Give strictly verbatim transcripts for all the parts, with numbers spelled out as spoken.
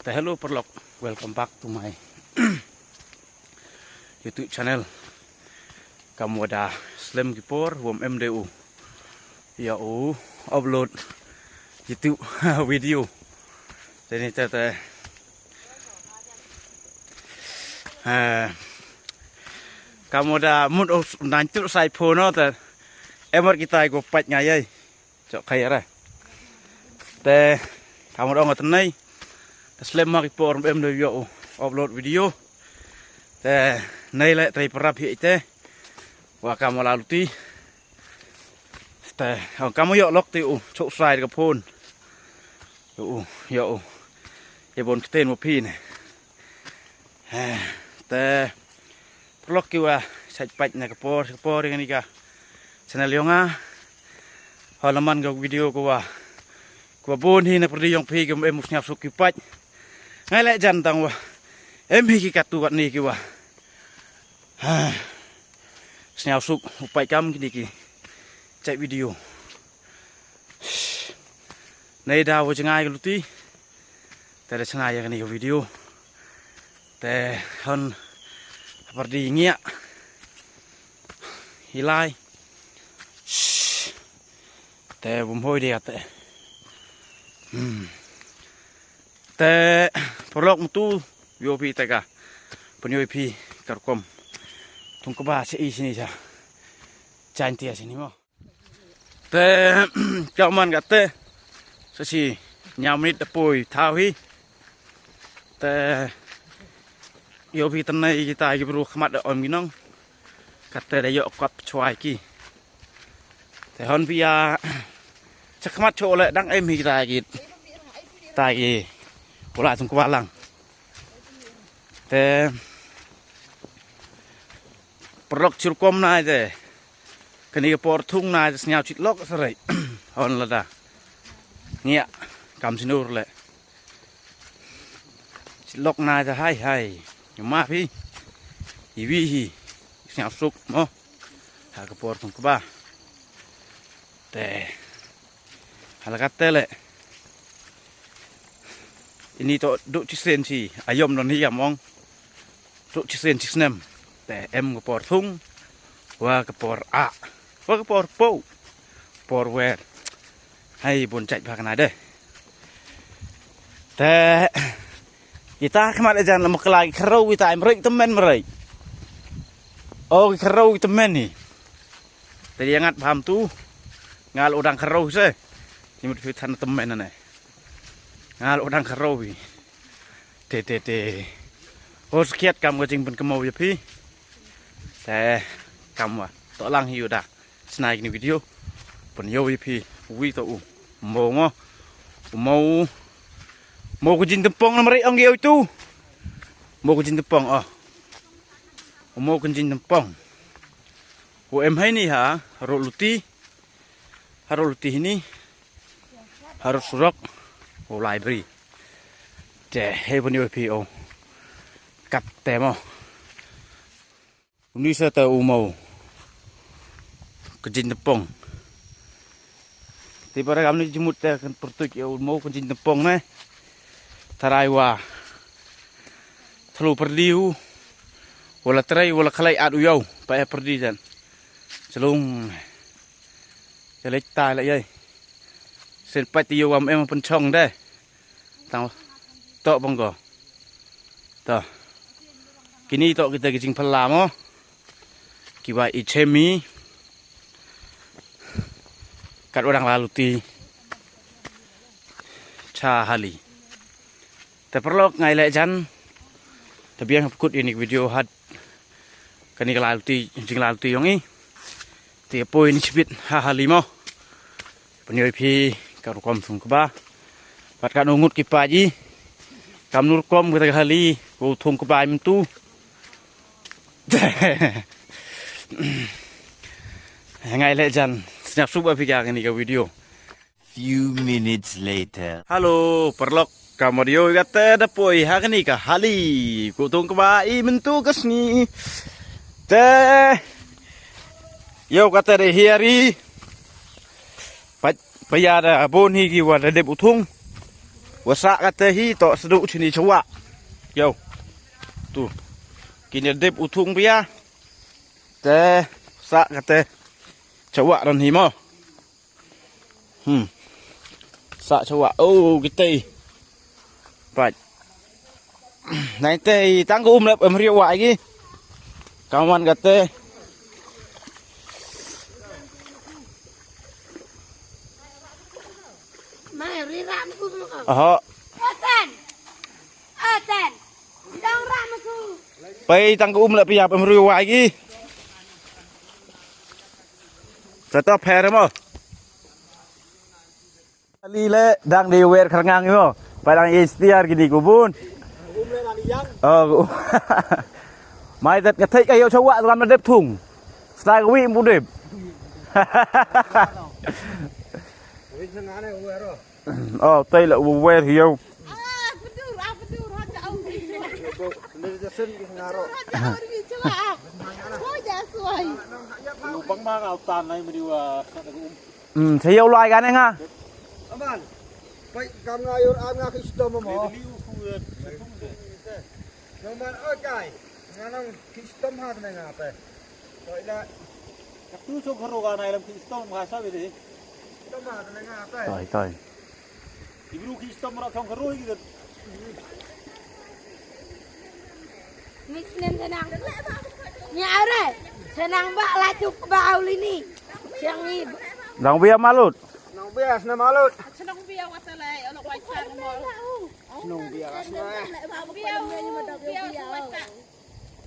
Te hello paralok, welcome back to my YouTube channel. Kam wada slem ki por wam em de u ïa u upload YouTube video. Te ni te te eh, kam wada mut u nan tu sai pho no te em ar kita ko pat ngai ai. Chok khai ara. Te kam wada ong te nei te slem ma ki por em de ïa u upload video. Te nei le trei parap hi te wa kam wala luti. Te ong kam ïa lok te u chok sai ka phone. Ïa u ïa u ïa bon kten mo phi ne. Eh, te paralok ki wa sait pait na ka por ka por ïa kani ka channel ïong a. Halaman ka video ko wa ko wa bon hi na pyrdi ïong phi ki em u sngap suk ki pait. Ngai le jan tang wa em hi ki katu wat ni ki wa. Sngap suk u pait kam kini ki chait video. Nei da wa jngai ka luti. Te da chna ïa kani ka video. Te hon hapar di ngia. Hilai. Te bum hoi di ate. Hmm. Te paralok mutu yo phi te ka. Pun yo phi karkom. Tung kaba se i sini sa. Chan tia sini mo. Te ka man ka te sa si ñiaw minit da poi thaw hi. Te yo phi te nei kita ki bru khmat da om ginong. Ka te da yo kop chwai ki. Te hon phi ya cha khmat cho le dang em hi kita ki. Ta ki. Wala tung kwa lang. Te paralok chirkom na te. Kani ka por thung na te sngau chit lok sarai. Hon lada. Ngia kam sinur le. Chit lok na te hai hai. Nyuma phi. Iwi hi. Sngau suk mo. Ha ka por thung kaba. Te. Halakat te le. Ini to duk chisen si ayom non hi among. Duk chisen chisnem. Te em ka por thung. Wa ka por a. Wa ka por po. Por wer. Hai bun chait bha kana de. Te. Ita khmat ejan la makla ki kharau ita em rek temen merek. O ki kharau ki temen ni. Te dia ngat bham tu. Ngal udang kharau se. Timut phi than temen ne. Ngal udang kharau bi. Te te te. Hos kiat kam ka jing pun kemau ya phi. Te kam wa. To lang hi uda. Snai kini video. Pun yo ya phi. Wi to u. Mo mo. Mo. Mo ka jing tempong na mari ong yo tu. Mo ka jing tempong oh. Mo ka jing tempong. U em hai ni ha. Ro luti. Harut luti hini. Harut surok. O library. Te hei puni phi o. Kat te mo. Uni sa ta u mo. Kajin tepong. Te para kam ni jimut te kan pertuik ya u mo kajin tepong ne. Tarai wa. Thlu perdiu. Wala tarai wala khalai at u yau. Pa ya perdi jan. Chelung. Ïa leit tai la ïai. Sen pat ti ïa wam em pynchong de. Tang to bang ko. To. Kini to kita ki jingpylla mo. Ki wa i chemi. Kat orang lalu ti. Cha hali. Te paralok ngai leh jan. Te biang hap kut ini video hat. Kani ka lalu ti, jing lalu ti yong i. Te poi ni chibit ha hali mo. Pynïoh phi ka rukom thung kba. Pat ka nungut ki paji. Kam nu rukom kita ka hali ko thung kba im tu. Ngai leh jan. Sñap suba phi ka kani ka video. Few minutes later. Hello, paralok. Ka ma dio kata da poi ha kani ka hali. Ko thung kba i myntu ka sngi. Te. Yo kata de hiari. Pa, pa ya da bon hi ki wa da dep u thung. Wa sah kata hi to sduk chini chawak. Yo. Tu. Kini dep u thung pia. Te sah kata chawak ran hi mo. Hmm. Sah chawak. Oh, kita. Pat. Nai te tang ka um lep em riwa igi. Kawan kata. Mai ri ram ku mo. Aha. Atan. Atan. Dang ram ku. Pai tang ka um lep ya em riwa igi. Sata pher mo. Ali le dang di wer kharngang imo. Padang istiar gini kubun. Oh. Mai tet ngetek ayo chawa tu kan dep thung. Stai wi mu dep. Oh, tai la wer hiyo. Ah, betul, ah, betul, raja au. Raja au ni cuba. Oh, ja suai. Lubang mana utan nai meriwa. Hmm, saya ulai kan nga. Aman. Pai kam nga yor am nga ki stom mo. Naman okay. Nga nang ki stom ha na nga pe. Pai la. Katu so kharo ga na ilam ki stom ha sa bide. Stom ha na nga pe. Toi, toi. Ibru ki stom ra song kharo hi. Ni snem tenang. Ni are. Tenang ba la tuk ba aulini. Siang ni. Dang bia malut. Nong bia snem malut. Senang bia watalai, ono wai sang mo. Senang bia snem. Bia, bia, bia.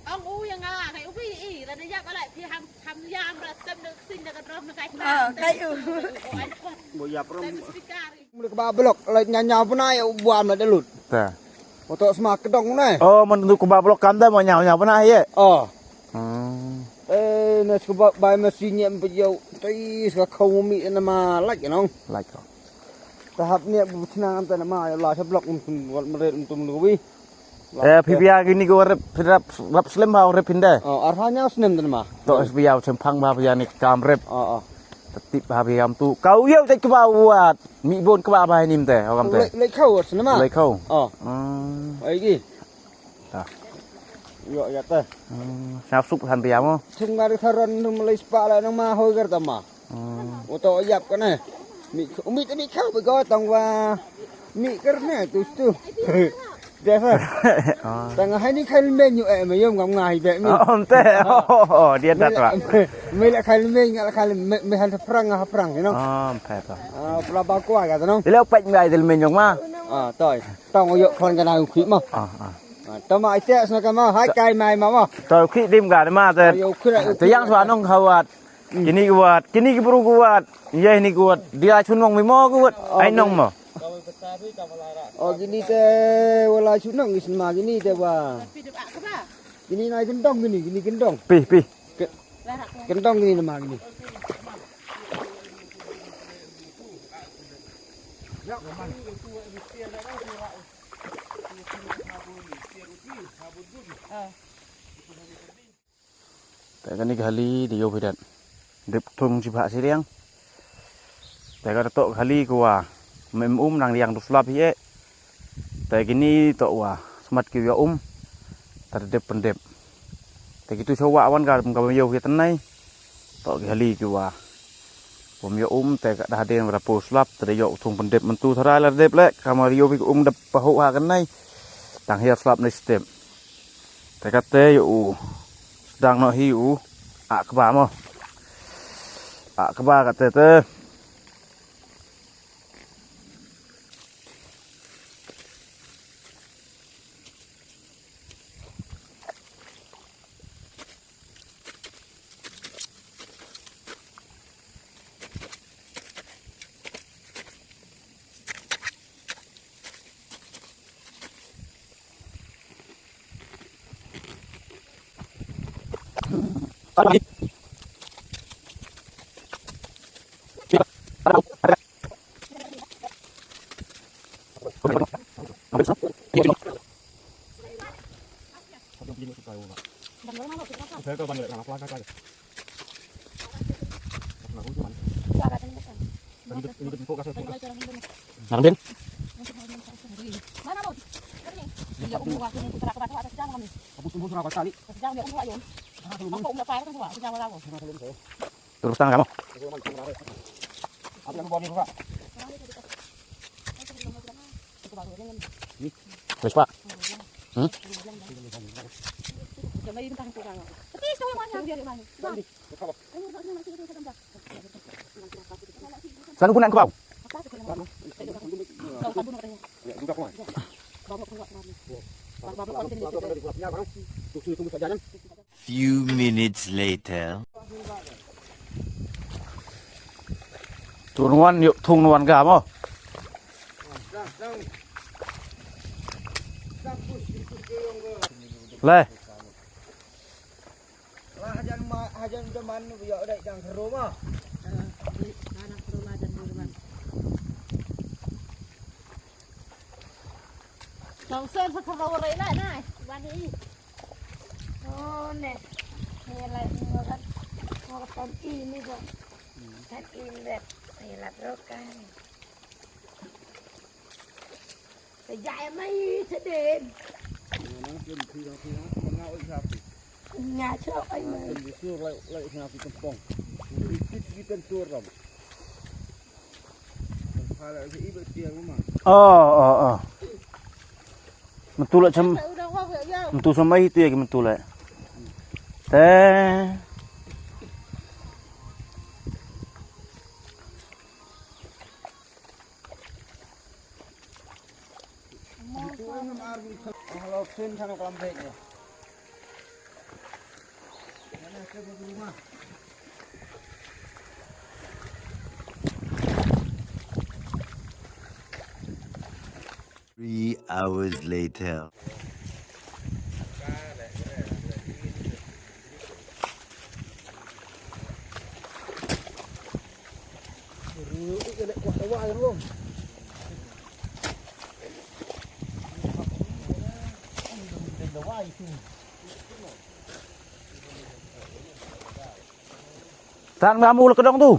Ang u yang ngala kai ubi i la de ya bala pi ham ham ya am ra tem de sin de ka drom na kai. Ah, kai u. Bo ya prom. Mula kaba blok la nya nya puna ya u buam la de lut. Ta. Oto sma kedong ne. Oh, men tu kaba blok kam da mo nya nya puna ye. Oh. Hmm. Eh, na sku ba bai masi nyem pe yau. Tai ska khau mi na ma lak nong. Lak ko. Tahap ni bu chnang am ta na ma la sa blok um tum wat meret um tum lu wi. Eh, phi pia kini ko rep rep rep slem ha rep hinde. Oh, arha nya snem ta na ma. To pia chempang ba pia ni kam rep. Oh, oh. Tetip ha pia kam tu. Kau yau te kba wat. Mi bon kba ba nim te, kam te. Lek lek khau snem ma. Lek khau. Oh. Hmm. Ai gi. Ta. Yo ya ta. Hmm, sap sup han pia mo. Thung ngar tharon num lei spa la nang ma ho gar ta ma. Hmm. Oto yap ka ne. Mi mi mi khau be go tang wa. Mi ker ne tu tu. Dia sa. Ah. Tang hai ni khai men yu eh me yom ngam ngai be mi. Oh, om te. Oh, oh, oh, dia dat wa. Me la khai men ngal khai me han prang ha prang, you know. Ah, phe to. Ah, pla ba kwa ga no. Ila pek ngai del men yong ma. Ah, toi. Tong yo khon ka na u khi ma. Ah, ah. Tama ite sna kama hai kai mai ma ma. To khi dim ga ma te. Te yang swa nong khawat. Kini kwat, kini ki bru kwat. Ye ni kwat. Dia chunong mi mo kwat. Ai nong mo. Oh, gini te wala chunong is ma gini te wa. Gini nai kendong gini, gini kendong. Pi, pi. Kendong gini nama gini. Te kani ka hali de yo bidat. Dep thung chi bha siriang. Te ka to ka hali ko wa mem um nang riang du slap hi e. Te kini to wa smat ki wa um. Ta dep pendep. Te kitu chawa wan ka ka yo ki tenai. To ki hali ki wa. Pom yo um te ka dah deng rapo slap te yo thung pendep mentu thara la dep le kamar yo ki um dep pahu ha kenai. Tang hiar slap ni step. Te kate yo u sdang no hi u akba mo. Akba kate te. Nang din. Terus tangan kamu. Terus, Pak. Hmm? Selalu guna kau. Few minutes later. Thung Nuan, ïoh Thung Nuan ka mo. Le. Lah, hajan ma, hajan jaman nu ïoh dei dang keru mo. Tong sen sa keru rei lai nai. Bani. Oh, ne. Ni lai ni kan. Ni kan ini dong. Kan ini deh. Ni lah rokan. Sejak yang mai sedin. Nga chok ai mai. Oh, oh, oh. Mentu lah cem. Mentu sama itu ya, mentu lah. Teh. Three hours later. Tan kamu le kedong tu.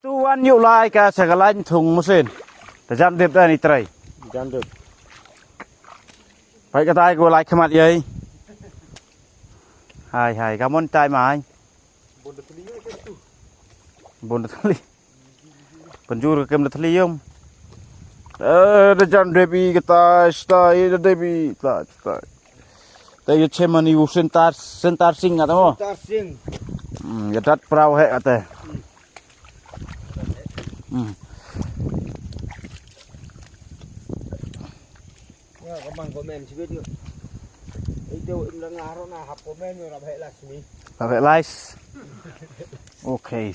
Tu wan ïoh lai ka sa ka lain thung musin. Te jan dep da ni trai. Jan dep. Pai ka tai ko lai khmat yai. Hai hai ka mon tai mai. Bun da thli. Pynjur ka kem da thli yum. Eh, da jan dep i ka tai stai da dep i tai stai. Te ïa che mani u sentar, sentar sing nga tamo. Sentar sing. Hmm, ïa dat prau he kate. Hmm. Nga ka mang komen sibit ïa. Ito im la nga ro na hap komen ïa rap he las mi. Rap he las. Okay.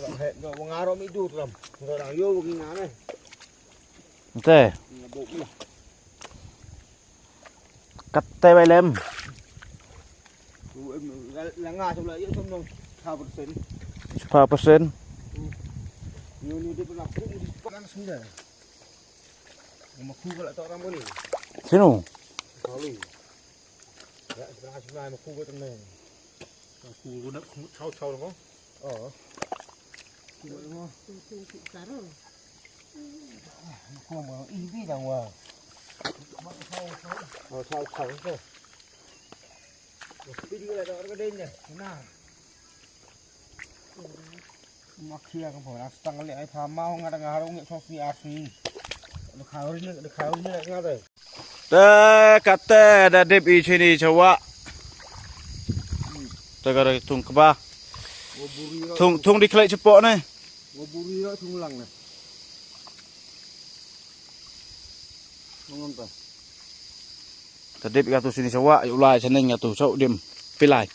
Rap he nga ro mi du tram. Nga rang yo ngi nga ne. Nte. Nga bo mi. Katte bai lem. Langa sum la ïoh sum nong spah persen. Spah persen. Ñu ñu di pernah ku di spah kan sum dah. Maku kalau tak orang boleh. Sino? Kali. Ya, setengah sembilan maku ke tenang. Maku nak chau chau dong. Oh. Ku nak. Te kata da dep i chini chawa. Te ka thung kba. Thung, thung di khlek chapo ne. Ta dep ka tu sini sawa, yu lai saneng ka tu sau dim pilai.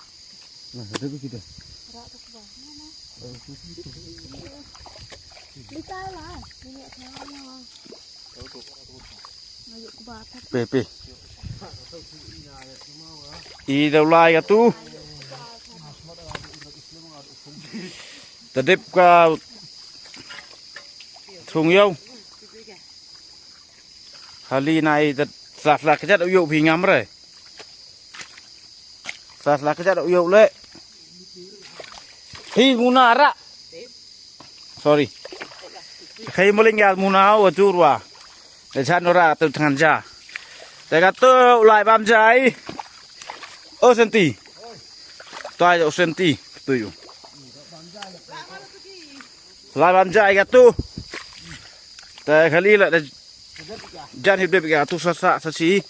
Pe pe. I da lai ka tu. Ta dep ka thung yau. Hali nai ta sla sla kjat u yau phi ngam re. Sla sla kjat u yau le. Hi muna ra. Sorry. Khai muling ya muna wa jurwa. Jan ora tu thangan ja. Te ka tu lai bam jai. O senti. Tai o senti tu yu. Lai bam jai ka tu. Te khali la da jan hip dep ka tu sa sa sa si.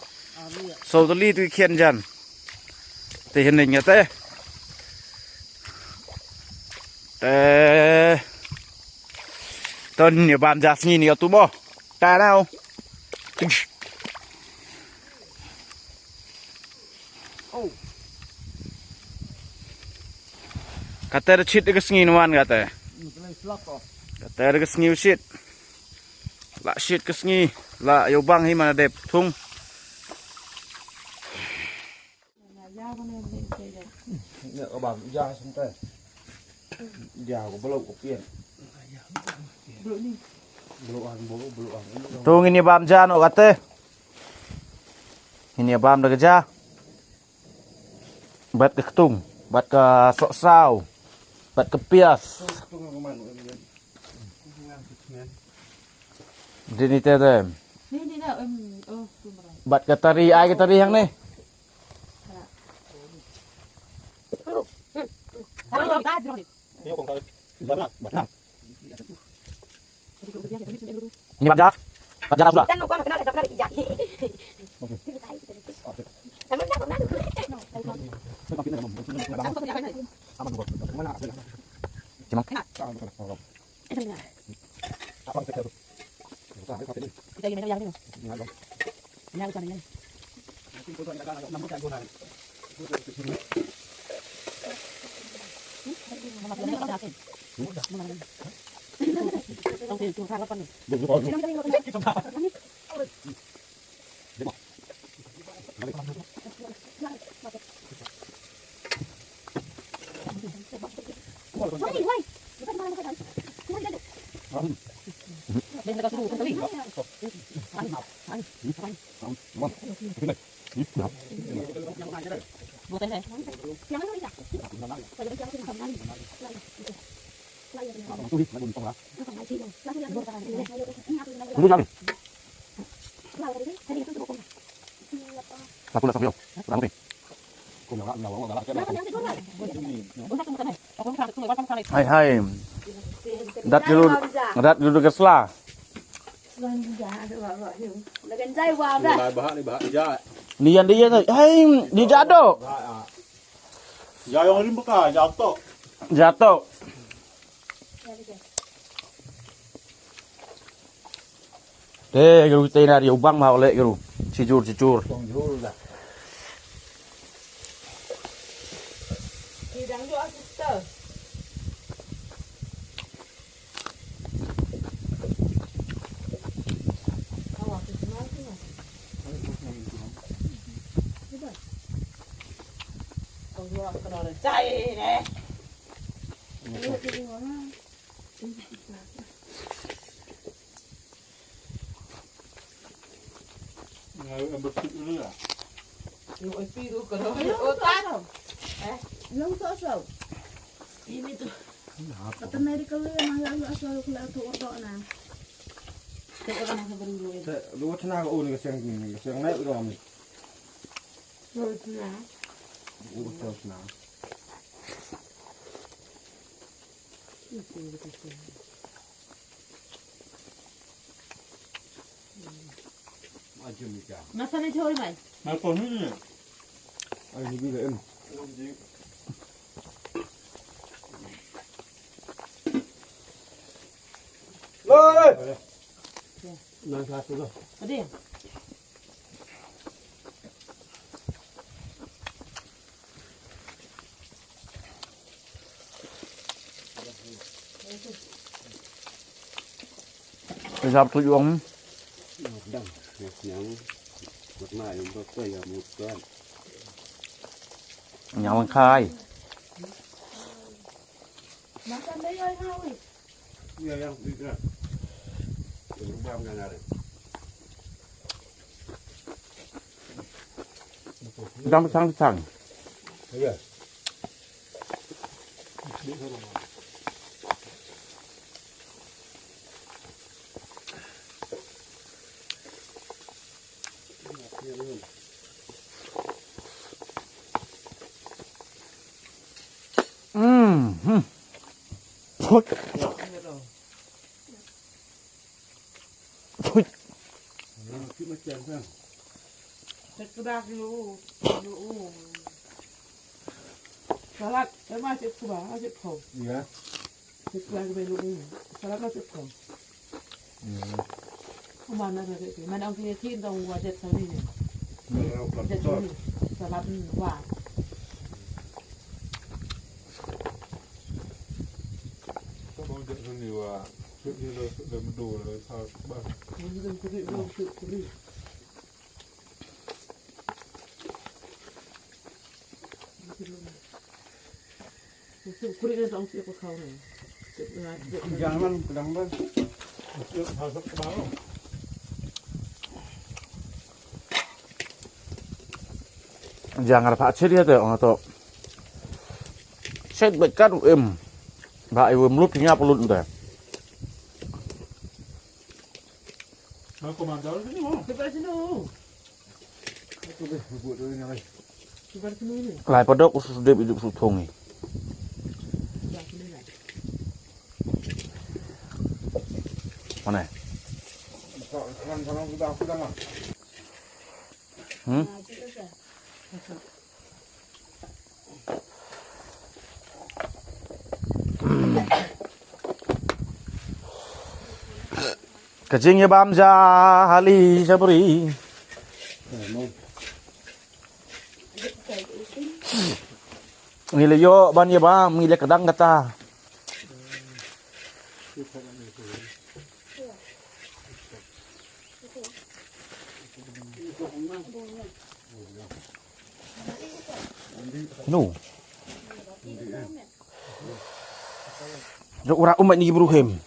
So to li tu khian jan. Te hin ning te. Te ton ni bam ja sngi ni ka tu mo. Ta nau. Kata da chit da ka sngi nwan kata. Kata da ka sngi u chit. La chit ka sngi. La yo bang hi mana dep thung. Thung ini bam jan o kata. Ini bam da ka ja. Bat ka ktung, bat ka sok saw, bat ka pias. Dini te te. Bat ka tari, ai ka tari hang ni. Ini bam ja. Bam ja sudah. Cimang. Hai hai. Dat dulu, dat dulu ka sla. Ni yan dia tu. Hai, ni jado. Ja yong lim baka, ja to. Jato. Te guru te na ri ubang ma ole guru. Chijur chijur. Kidang jo asista. Yung to so. Ini to. Kata medical ya mah ya so kula to ordo na. Te, lu tna ka un ka seng, ka seng nai u rom. Lu tna. U tna. Masa ni jhol mai. Mai ko ni. Ai ni bi em. Lai. Nang satu lah. Ada. Rizab tu juang. Dang, yang yang buat mai buat tu ya mutuan. Nyawang kai. Makan dai ai hawi. Iya yang tidak. Berubah mengenai. Dang pisang pisang. Iya. Hmm. Hmm. Put. Put. Salad, eh, masih kuba, masih kau. Iya. Masih kuba, masih kau. Iya. Mana ada tu? Mana orang kena tin dong wajet sini ni. Wajet sini. Salad ni wah. Kau mau wajet sini wah. Sini dah dah mendu dah sal bah. Ini dah kering, dah kering. Jangan pedang bang. Jangan pak cil ya tu, orang tu. Set bekat em. Ba iwem lut nya pelut tu. Lai padok u sdep idup sutong ni. Mana? Hmm? Ka jingïabam ja hali jabri. Ngi la ïoh ban ïabam, ngi la kdang kata. No. Jo ura umat ni Ibrahim.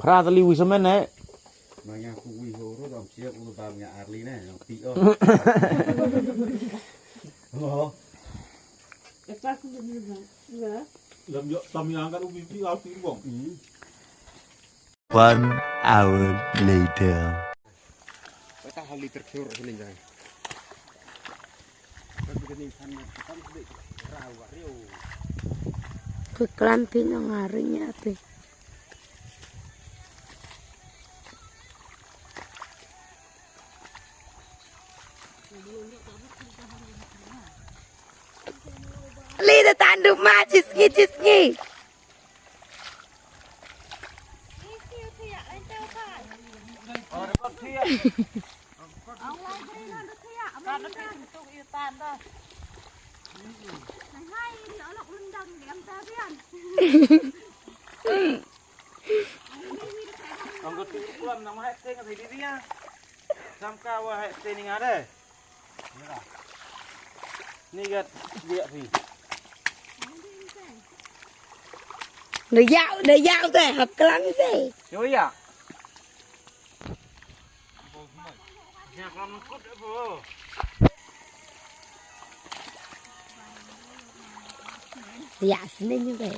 Pra tali wi semen eh. Manya ku wi ho ro dom siap u bam nya arli ne yang ti o. Lam yok tam yang kan u bi bi arli bong. One hour later. Ka klan phi nong ari nya phi. Li da tandu ma chisngi chisngi. Ni gat dia phi. Dah yau, dah yau teh, hap kelam sih. Yo ya. Ya kelam kut apa? Tiak sini juga.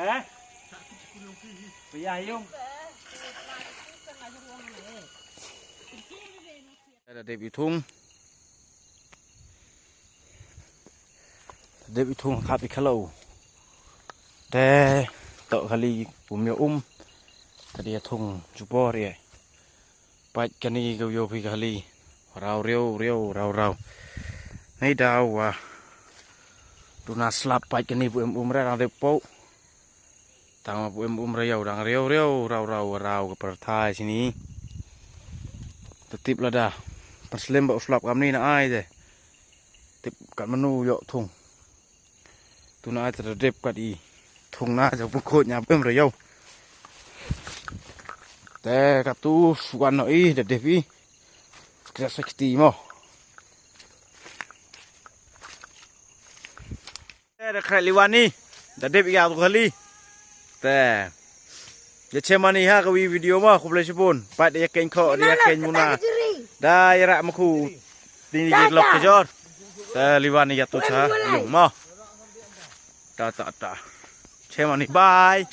Heh? Pia yung. Ada dep itung. Dep itung kap i khalo. Te to khali um ya um. Tadi ya thung jubor ya. Pait kani ka yoh phi khali. Rau riau riau rau rau. Nei daw wa. Duna slap pait kani bu em um ra dang dep po. Tang ma bu em um ra yau dang riau riau rau rau rau ka perthai sini. Tetip lada. Perslem ba u slap kamni na ai de. Tip kat menu yoh thung. Tuna ai te da dep kat i. Thung na jauh pukut nya bem rayau. Te katu suan no i da dep i. Kra sakti mo. Te da kra liwani. Da dep i ga tu khali. Te. Ya chemani ha ka wi video mo khublei shibun. Pat ya ken kho ya ken muna. Da ya ra ma khu. Dini ji lok kejor. Te liwani ya tu cha. Yung mo. Ta ta ta. Chemani bye.